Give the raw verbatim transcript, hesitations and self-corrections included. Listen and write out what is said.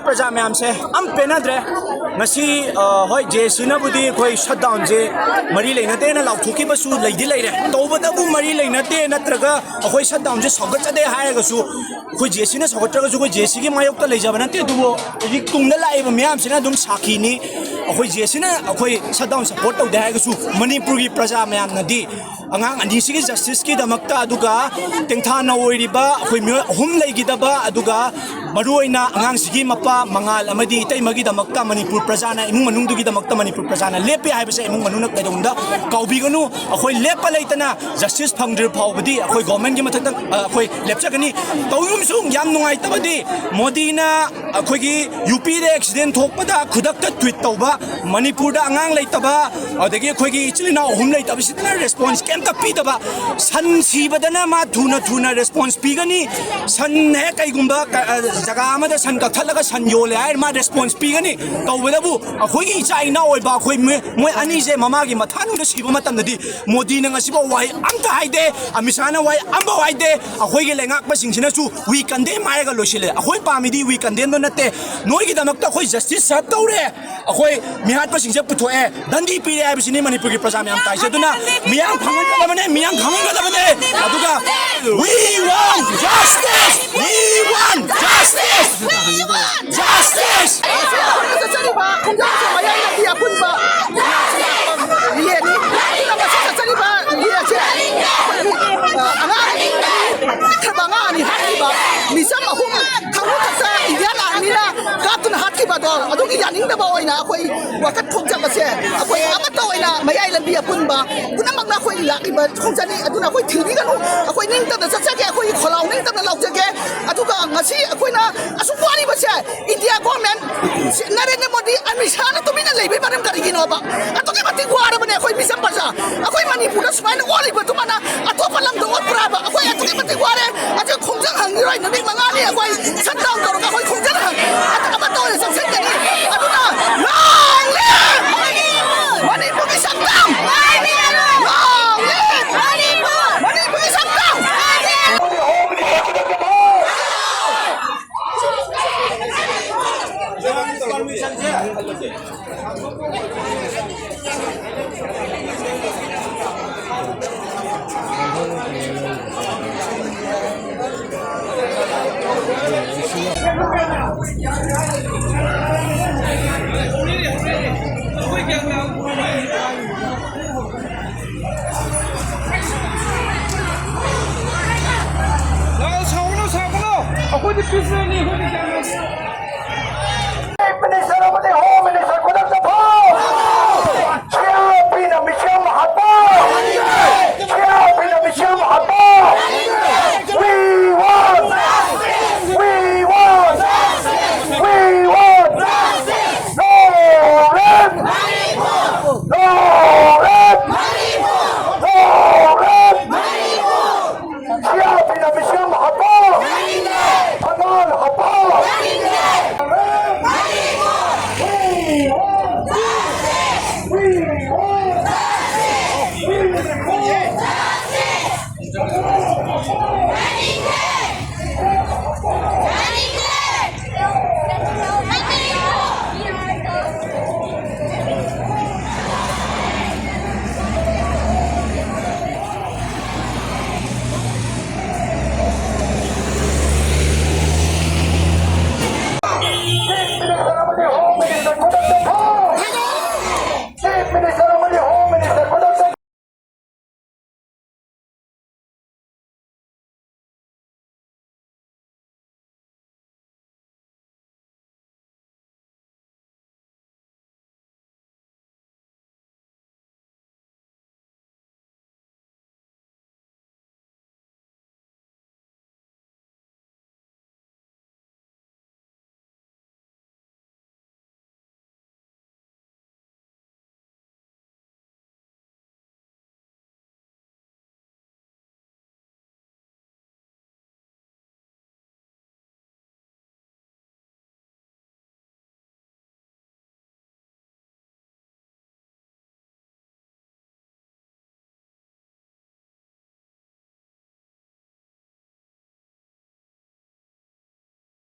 ꯄ꯭ꯔꯖꯥ ꯃꯌꯥꯝꯁꯦ ꯑꯝ ꯄꯦꯟꯅꯗ꯭ꯔꯦ꯫ ꯉꯁꯤ, ꯑ, ꯍꯣꯏ, ꯖꯦ ꯑꯦꯁ ꯁꯤꯅꯕꯨꯗꯤ ꯑꯩꯈꯣꯏ ꯁꯠ ꯗꯥꯎꯟꯁꯦ ꯃꯔꯤ ꯂꯩꯅꯗꯦꯅ ꯂꯥꯎꯊꯣꯛꯈꯤꯕꯁꯨ ꯂꯩꯗꯤ ꯂꯩꯔꯦ꯫ ꯇꯧꯕꯇꯕꯨ ꯃꯔꯤ ꯂꯩꯅꯗꯦ ꯅꯠꯇ꯭ꯔꯒ ꯑꯩꯈꯣꯏ ꯁꯠ ꯗꯥꯎꯟꯁꯦ ꯁꯧꯒꯠꯆꯗꯦ ꯍꯥꯏꯔꯒꯁꯨ, ꯑꯩꯈꯣꯏ ꯖꯦ ꯑꯦꯁ ꯁꯤꯅ ꯁꯧꯒꯠꯇ꯭ꯔꯒꯁꯨ ꯑꯩꯈꯣꯏ ꯖꯦ ꯑꯦꯁ ꯁꯤꯒꯤ ꯃꯥꯌꯣꯛꯇ ꯂꯩꯖꯕ ꯅꯠꯇꯦ꯫ ꯑꯗꯨꯕꯨ ꯍꯧꯖꯤꯛ ꯇꯨꯡꯗ ꯂꯥꯛꯏꯕ ꯃꯤꯌꯥꯝꯁꯤꯅ ꯑꯗꯨꯝ ꯁꯥꯈꯤꯅꯤ꯫ ꯑꯩꯈꯣꯏ ꯖꯦ ꯑꯦꯁ ꯁꯤꯅ ꯑꯩꯈꯣꯏ ꯁꯠ ꯗꯥꯎꯟ ꯁꯄꯣꯔꯠ ꯇꯧꯗꯦ ꯍꯥꯏꯔꯒꯁꯨ, ꯃꯅꯤꯄꯨꯔꯒꯤ ꯄ꯭ꯔꯖꯥ ꯃꯌꯥꯝꯅꯗꯤ ꯑꯉꯥꯡ ꯑꯅꯤꯁꯤꯒꯤ ꯖꯁꯇꯤꯁꯀꯤꯗꯃꯛꯇ, ꯑꯗꯨꯒ ꯇꯦꯡꯊꯥꯅ ꯑꯣꯏꯔꯤꯕ ꯑꯩꯈꯣꯏ ꯃꯤꯑꯣꯏ ꯑꯍꯨꯝ ꯂꯩꯈꯤꯗꯕ, ꯑꯗꯨꯒ ꯃꯔꯨꯑꯣꯏꯅ ꯑꯉꯥꯡꯁꯤꯒꯤ ꯃꯄꯥ ꯃꯉꯥꯜ ꯑꯃꯗꯤ ꯏꯇꯩꯃꯒꯤꯗꯃꯛꯇ ꯃꯅꯤꯄꯨꯔ ꯄ꯭ꯔꯖꯥꯅ, ꯏꯃꯨꯡ ꯃꯅꯨꯡꯗꯨꯒꯤꯗꯃꯛꯇ ꯃꯅꯤꯄꯨꯔ ꯄ꯭ꯔꯖꯥꯅ ꯂꯦꯞꯄꯤ ꯍꯥꯏꯕꯁꯦ ꯏꯃꯨꯡ ꯃꯅꯨꯡꯅ ꯀꯩꯗꯧꯅꯨꯡꯗ ꯀꯥꯎꯕꯤꯒꯅꯨ꯫ ꯑꯩꯈꯣꯏ ꯂꯦꯞꯄ ꯂꯩꯇꯅ ꯖꯁꯇꯤꯁ ꯐꯪꯗ꯭ꯔꯤ ꯐꯥꯎꯕꯗꯤ ꯑꯩꯈꯣꯏ ꯒꯣꯔꯃꯦꯟꯒꯤ ꯃꯊꯛꯇ, ꯑ, ꯑꯩꯈꯣꯏ ꯂꯦꯞꯆꯒꯅꯤ꯫ ꯇꯧꯔꯤꯒꯨꯝꯁꯨ ꯌꯥꯝ ꯅꯨꯡꯉꯥꯏꯇꯕꯗꯤ, ꯃꯣꯗꯤꯅ ꯑꯩꯈꯣꯏꯒꯤ ꯌꯨ ꯄꯤꯗ ꯑꯦꯛꯁꯤꯗꯦꯟ ꯊꯣꯛꯄꯗ ꯈꯨꯗꯛꯇ ꯇ꯭ꯋꯤꯠ ꯇꯧꯕ, ꯃꯅꯤꯄꯨꯔꯗ ꯑꯉꯥꯡ ꯂꯩꯇꯕ, ꯑꯗꯒꯤ ꯑꯩꯈꯣꯏꯒꯤ ꯏꯆꯤꯜ ꯏꯅꯥꯎ ꯑꯍꯨꯝ ꯂꯩꯇꯕꯁꯤꯗꯅ ꯔꯦꯁꯄꯣꯟꯁ ꯀꯩꯝꯇ ꯄꯤꯗꯕ, ꯁꯟ ꯁꯤꯕꯗꯅ ꯃꯥ ꯊꯨꯅ ꯊꯨꯅ ꯔꯦꯁꯄꯣꯟꯁ ꯄꯤꯒꯅꯤ, ꯁꯟ ꯍꯦꯛ ꯀꯩꯒꯨꯝꯕ ꯀ-, ꯑ, ꯖꯒꯥ ꯑꯃꯗ ꯁꯟ ꯀꯛꯊꯠꯂꯒ ꯁꯟ ꯌꯣꯜꯂꯦ ꯍꯥꯏꯔ ꯃꯥ ꯔꯦꯁꯄꯣꯟꯁ ꯄꯤꯒꯅꯤ꯫ ꯇꯧꯕꯗꯕꯨ ꯑꯩꯈꯣꯏꯒꯤ ꯏꯆꯥ ꯏꯅꯥꯎ ꯑꯣꯏꯕ ꯑꯩꯈꯣꯏ ꯃꯣꯏ, ꯃꯣꯏ ꯑꯅꯤꯁꯦ ꯃꯃꯥꯒꯤ ꯃꯊꯥꯅꯨꯡꯗ ꯁꯤꯕ ꯃꯇꯝꯗꯗꯤ ꯃꯣꯗꯤꯅ ꯉꯁꯤꯐꯥꯎ ꯋꯥꯍꯩ ꯑꯝꯇ ꯍꯥꯏꯗꯦ, ꯑꯃꯤꯠ ꯁꯥꯍꯅ ꯋꯥꯍꯩ ꯑꯝꯐꯥꯎ ꯍꯥꯏꯗꯦ꯫ ꯑꯩꯈꯣꯏꯒꯤ ꯂꯩꯉꯥꯛꯄꯁꯤꯡꯁꯤꯅꯁꯨ "We condemn" ꯍꯥꯏꯔꯒ ꯂꯣꯏꯁꯤꯜꯂꯦ꯫ ꯑꯩꯈꯣꯏ ꯄꯥꯝꯃꯤꯗꯤ "We condemn"ꯗꯣ ꯅꯠꯇꯦ, ꯅꯣꯏꯒꯤꯗꯃꯛꯇ ꯑꯩꯈꯣꯏ ꯖꯁꯇꯤꯁ ꯁꯔꯚ ꯇꯧꯔꯦ, ꯑꯩꯈꯣꯏ ꯃꯤꯍꯥꯠꯄꯁꯤꯡꯁꯦ ꯄꯨꯊꯣꯛꯑꯦ, ꯗꯟꯗꯤ ꯄꯤꯔꯦ ꯍꯥꯏꯕꯁꯤꯅꯤ ꯃꯅꯤꯄꯨꯔꯒꯤ ꯄ꯭ꯔꯖꯥ ꯃꯌꯥꯝ ꯇꯥꯏꯁꯦ꯫ ꯑꯗꯨꯅ ꯃꯤꯌꯥꯝ ꯈꯪꯍꯟꯒꯗꯕꯅꯦ, ꯃꯤꯌꯥꯝ ꯈꯪꯍꯟꯒꯗꯕꯅꯦ꯫ ꯑꯗꯨꯒ "We want justice! We want justice! Justice!" ꯆꯠꯆꯔꯤꯕ ꯈꯣꯡꯖꯣꯝ ꯃꯌꯥꯏ ꯂꯝꯕꯤ ꯑꯄꯨꯟꯕ ꯔꯦꯂꯤꯅꯤ꯫ ꯑꯗꯨꯅ ꯉꯁꯤ ꯆꯠꯆꯔꯤꯕ ꯔꯦꯂꯤ ꯑꯁꯤ ꯑꯩꯈꯣꯏꯒꯤ, ꯑ, ꯑꯉꯥꯡ ꯄꯤꯛꯈ꯭ꯔꯕ ꯑꯉꯥꯡ ꯑꯅꯤ ꯍꯥꯠꯈꯤꯕ, ꯃꯤꯆꯝ ꯑꯍꯨꯝ ꯈꯪꯍꯧꯗꯅ ꯏꯟꯗꯤꯌꯥꯟ ꯑꯥꯔꯃꯤꯅ ꯀꯥꯞꯇꯨꯅ ꯍꯥꯠꯈꯤꯕꯗꯣ, ꯑꯗꯨꯒꯤ ꯌꯥꯅꯤꯡꯗꯕ ꯑꯣꯏꯅ ꯑꯩꯈꯣꯏ ꯋꯥꯀꯠ ꯈꯣꯡꯖꯪ ꯑꯁꯦ ꯑꯩꯈꯣꯏ ꯑꯃꯠꯇ ꯑꯣꯏꯅ ꯃꯌꯥꯏ ꯂꯝꯕꯤ ꯑꯄꯨꯟꯕ ꯄꯨꯝꯅꯃꯛꯅ ꯑꯩꯈꯣꯏ ꯂꯥꯛꯂꯤꯕ ꯈꯣꯡꯖꯪꯅꯤ꯫ ꯑꯗꯨꯅ ꯑꯩꯈꯣꯏ ꯊꯤꯡꯕꯤꯒꯅꯨ꯫ ꯑꯩꯈꯣꯏ ꯅꯤꯡꯇꯝꯅ ꯆꯠꯆꯒꯦ, ꯑꯩꯈꯣꯏꯒꯤ ꯈꯣꯜꯂꯥꯎ ꯅꯤꯡꯇꯝꯅ ꯂꯥꯎꯖꯒꯦ꯫ ꯑꯗꯨꯒ ꯉꯁꯤ ꯑꯩꯈꯣꯏꯅ ꯑꯁꯨꯛ ꯋꯥꯔꯤꯕꯁꯦ ꯏꯟꯗꯤꯌꯥ ꯒꯣꯔꯃꯦꯟ, ꯅꯔꯦꯟꯗ꯭ꯔ ꯃꯣꯗꯤ, ꯑꯃꯤꯠ ꯁꯥꯍꯅ ꯇꯨꯃꯤꯟꯅ ꯂꯩꯕꯩ ꯃꯔꯝ ꯀꯔꯤꯒꯤꯅꯣꯕ? ꯑꯗꯨꯛꯀꯤ ꯃꯇꯤꯛ ꯋꯥꯔꯕꯅꯦ ꯑꯩꯈꯣꯏ ꯃꯤꯆꯝ ꯄ꯭ꯔꯖꯥ꯫ ꯑꯩꯈꯣꯏ ꯃꯅꯤꯄꯨꯔꯗ ꯁꯨꯃꯥꯏꯅ ꯑꯣꯜꯂꯤꯕ ꯑꯗꯨꯃꯥꯏꯅ ꯑꯇꯣꯞꯄ ꯂꯝꯗ ꯑꯣꯠꯄ꯭ꯔꯥꯕ? ꯑꯩꯈꯣꯏ ꯑꯗꯨꯛꯀꯤ ꯃꯇꯤꯛ ꯋꯥꯔꯦ꯫ ꯑꯗꯨ ꯈꯣꯡꯖꯪ ꯍꯪꯈꯤꯔꯣꯏ, ꯅꯨꯃꯤꯠ ꯃꯉꯥꯅꯤ ꯑꯩꯈꯣꯏ ꯁꯠ ꯗꯥꯎꯟ ꯇꯧꯔꯒ ꯑꯩꯈꯣꯏ ꯈꯣꯡꯖꯪ ꯍꯪ-, ꯑꯃꯠꯇ ꯑꯣꯏꯅ ꯆꯪꯁꯤꯟꯒꯅꯤ꯫ ꯑꯗꯨꯅ long live ꯃꯅꯤꯄꯨꯔꯒꯤ ꯁꯛꯇꯝ! Long live ꯃꯅꯤꯄꯨꯔꯒꯤ ꯁꯛꯇꯝ! ꯄꯔꯃꯤꯁꯟꯁꯦ꯫ ꯂꯥꯛꯑꯣ, ꯁꯥꯎꯒꯅꯨ, ꯁꯥꯎꯒꯅꯨ꯫ ꯑꯩꯈꯣꯏꯗꯤ ꯄꯤꯁ ꯂꯩꯅꯤ, ꯑꯩꯈꯣꯏꯗꯤ ꯒ꯭ꯌꯥꯟ ꯇꯥꯗꯦ꯫ Minister of the Home